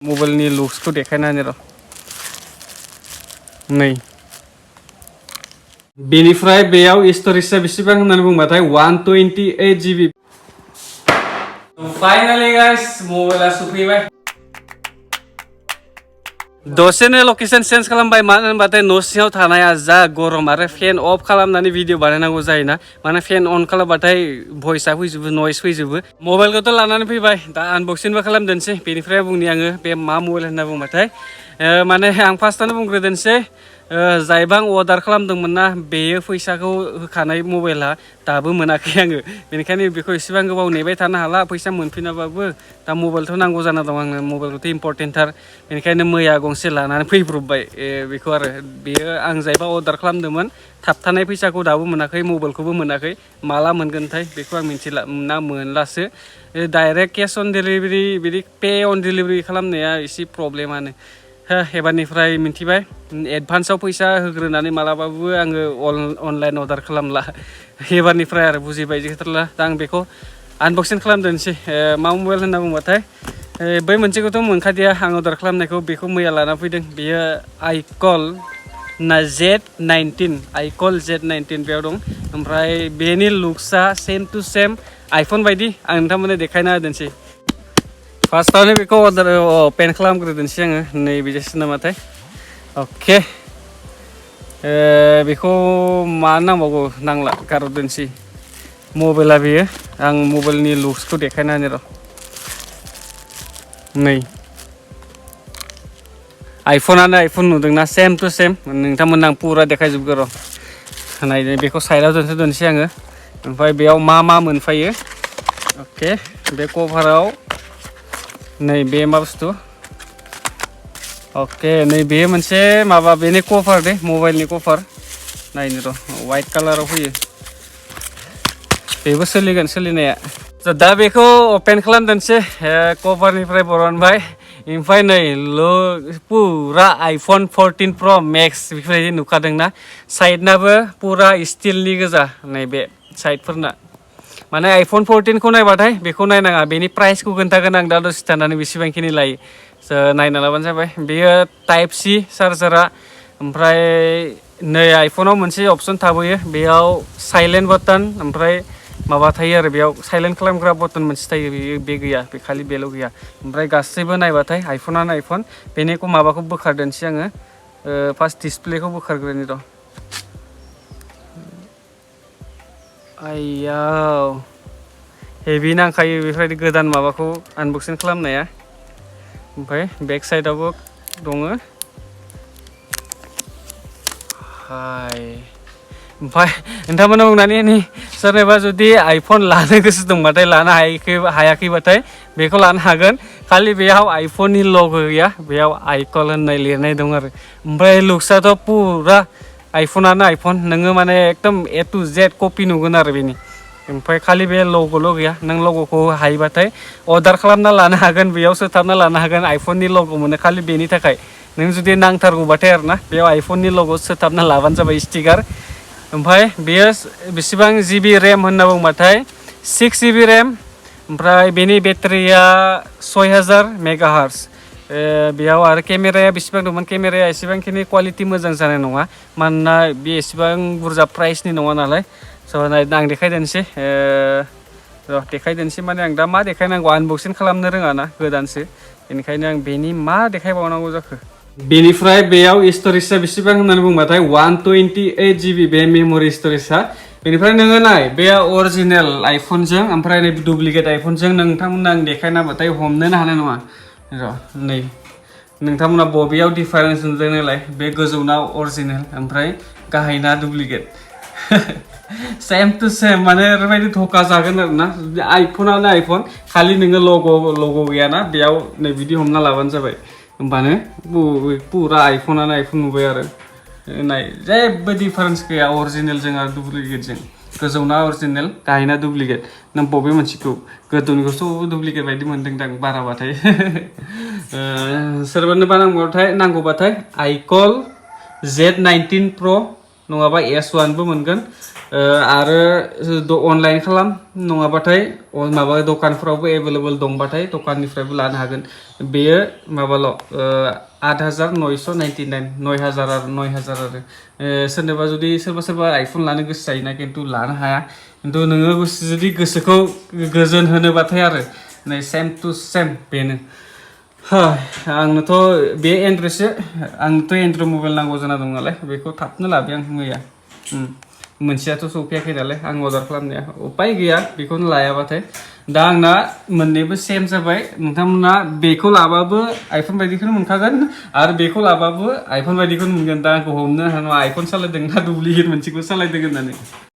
मबाइलनि लुक्सखौ देखायनानै र' नै बेनिफ्राय बेयाव स्टरेजआ बेसेबां होननानै बुंबाथाय 128 GB। फाइनाली गाइस मबाइला सफैबाय। दसेनो लोकेशन चेन्ज खालामबाय, मानो होनबाथाय न' सिङाव थानाया जा गरम आरो फेन अफ खालामनानै भिडिअ बानायनांगौ जायोना, माने फेन अन खालामबाथाय भइसआ फैजोबो, नयस फैजोबो। मबाइलखौथ' लानानै फैबाय, दा आनबक्सिंबो खालामदोनसै। बेनिफ्राय बुंनि आङो बे मा मबाइल होनना बुंबाथाय माने आं फार्स्टआवनो बुंग्रोदोनसै जायबा आं अर्डार खालामदोंमोन ना बेयो फैसाखौ होखानाय मबाइला दाबो मोनाखै आङो। बेनिखायनो बेखौ एसेबां गोबाव नेबाय थानो हाला, फैसा मोनफिनाबाबो। दा मबाइलथ' नांगौ जाना दं आंनो, मबाइलखौथ' इम्परटेन्टथार। बेनिखायनो मैया गंसे लानानै फैब्रबबाय बेखौ आरो बेयो आं जायबा अर्डार खालामदोंमोन थाबथानाय फैसाखौ दाबो मोनाखै, मबाइलखौबो मोनाखै। माला मोनगोनथाय बेखौ आं मिथिला, ना मोनलासो। डाइरेक्ट केस अन डिलिभारि बिदि पे अन डिलिभारि खालामनाया एसे प्रब्लेमानो। एबारनिफ्राय मिन्थिबाय, एडभान्सआव फैसा होग्रोनानै मालाबाबो आङो अनलाइन अर्डार खालामला एबारनिफ्राय आरो, बुजिबाय जेथरला। दा आं बेखौ आनबक्सिं खालामदोनसै। मा मबाइल होनना बुंबाथाय बै मोनसेखौथ' मोनखादिया आं अर्डार खालामनायखौ, बेखौ मैया लाना फैदों। बेयो आइकल Z19, आइकल Z19 बेयाव दं। ओमफ्राय बेनि लुक्सआ सेम टु सेम आइफन बायदि। आं नोंथांमोननो देखायना होदोंसै। फार्स्टआवनो बेखौ अर्डार पेन खालामग्रोदोंसै आङो, नैबिदिसो नामाथाय। अके, बेखौ मा नांबावगौ, नांला, गारहरदोनसै। मबाइला बेयो, आं मबाइलनि लुक्सखौ देखायना होनि र'। नै आइफनानो आइफन नुदोंना, सेम टु सेम। नोंथांमोननो आं पुरा देखायजोबगोन र'। नायदो, बेखौ साइडआव दोनसै आङो। ओमफ्राय बेयाव मा मा मोनफायो। अके, बे कभाराव नै बे मा बुस्थु, अके, नै बे मोनसे माबा, बेनि कभार दे, मबाइलनि कभार। नायनो र', वाइट कालाराव फैयो। बेबो सोलिगोन सोलिनाया। दा बेखौ अपेन खालामदोनसै, कभारनिफ्राय बरनबाय। ओमफ्राय नै पुरा आइफन 14 प्र मेक्स बेफोरबायदि नुखादोंना। साइडनाबो पुरा स्टिलनि गोजा, नैबे साइडफोरना। माने आइफन 14खौ नायबाथाय बेखौ नायनाङा, बेनि प्राइसखौ खोन्थागोन आं दा दसे थानानै बेसेबांखिनि लायो। नायना लाबानो जाबाय। बेयो टाइप सि चार्जारा। ओमफ्राय नै आइफनाव मोनसे अपसन थाबोयो, बेयाव साइलेन्ट बाटन, ओमफ्राय माबा थायो आरो, बेयाव साइलेन्ट खालामग्रा बटन मोनसे थायो, बे गैया, बे खालि बेल' गैया। ओमफ्राय गासैबो नायबाथाय आइफनानो आइफन। बेनिखौ माबाखौ बोखारदोनसै आङो, फार्स्ट डिसप्लेखौ बोखारग्रोनि र'। आइयाव हेभि नांखायो बेफोरबायदि गोदान माबाखौ आनबक्सिं खालामनाया। ओमफ्राय बेक साइडआवबो दङ। ओमफ्राय नोंथांमोना बुंनानै सोरनोबा जुदि आइफन लानो गोसो दंबाथाय, लानो हायाखैबाथाय बेखौ लानो हागोन। खालि बेयाव आइफननि लग' गैया, बेयाव आइकल होननाय लिरनाय दं आरो। ओमफ्राय लुक्सआथ' पुरा आइफनानो आइफन, नोङो माने एकदम A to Z कपि नुगोन आरो बेनि। ओमफ्राय खालि बे लग'ल' गैया, नों लग'खौ हायोबाथाय अर्डार खालामना लानो हागोन, बेयाव सोथाबना लानो हागोन। आइफननि लग' मोनो खालि बेनि थाखाय। नों जुदि नांथारगौबाथाय आरो ना, बेयाव आइफननि लग' सोथाबना लाबानो जाबाय, स्टिकार। ओमफ्राय बेयो बेसेबां जिबि रेम होनना बुंबाथाय 6 GB रेम। ओमफ्राय बेनि बेटारिया 6000 मेगाहार्स। बेयाव आरो केमेराया बेसेबां दंमोन, केमेराया एसेबांखिनि क्वालिटि मोजां जानाय नङा, मानोना बे एसेबां बुरजा प्राइसनि नङा नालाय। स' आं देखायदोनसै र', देखायदोनसै माने आं दा मा देखायनांगौ, आनबक्सिं खालामनो रोङाना, गोदानसो। बेनिखायनो आं बेनि मा देखायबावनांगौ जाखो। बेनिफ्राय बेयाव स्टरेजआ बेसेबां होननानै बुंबाथाय 128 GB बे मेम'रि स्टरेजआ। बेनिफ्राय नोङो नाय, बे अरिजिनेल आइफनजों ओमफ्राय नै डुप्लिकेट आइफनजों नोंथांमोननो आं देखायनाबाथाय हमनोनो हानाय नङा। र' नै नोंथांमोना बबेयाव डिफारेन्स नुदों नालाय, बे गोजौना अरिजिनेल, ओमफ्राय गाहायना डुप्लिकेट। सेम टु सेम, माने ओरैबायदि धक्का जागोन आरो ना। आइफनानो आइफन, खालि नोङो लग' गैयाना बेयाव, नै बिदि हमना लाबानो जाबाय। होमबानो पुरा आइफनानो आइफन नुबाय आरो। नाय, जेबो डिफारेन्स गैया अरिजिनेलजों आरो डुप्लिकेटजों। गोजौना अरिजिनेल, गाहायना डुप्लिकेट। नों बबे मोनसेखौ, गोजौनिखौसो डुप्लिकेट बायदि मोनदों दां बाराबाथाय। सोरबानोबा नांगौबाथाय आइकल Z19 प्र नङाबा S1 बो मोनगोन। आरो अनलाइन खालाम नङाबाथाय माबा दखानफ्रावबो एभेलेबल दंबाथाय दखाननिफ्रायबो लानो हागोन बेयो माबाल' 8,999 9,000 आरो 9,000 आरो सोरनोबा जुदि सोरबा आइफन लानो गोसो जायोना खिन्थु लानो हाया खिन्थु नोङो जुदि गोसोखौ गोजोन होनोबाथाय आरो नै सेम टु सेम बेनो आंनोथ' बे एन्ड्रइडसो आंनोथ' एन्ड्रइड मबाइल नांगौ जाना दं नालाय बेखौ थाबनो लाबाय आं मैया मोनसेयाथ' सौफैयाखै नालाय आं अर्डार खालामनाया उपाय गैया बेखौनो लायाबाथाय दा आंना मोननैबो सेम जाबाय नोंथांमोना बेखौ लाबाबो आइफन बायदिखौनो मोनखागोन आरो बेखौ लाबाबो आइफन बायदिखौनो मोनगोन दा आंखौ हमनो हानाय आइफन सालायदों ना डुप्लिकेट मोनसेखौ सालायदों होननानै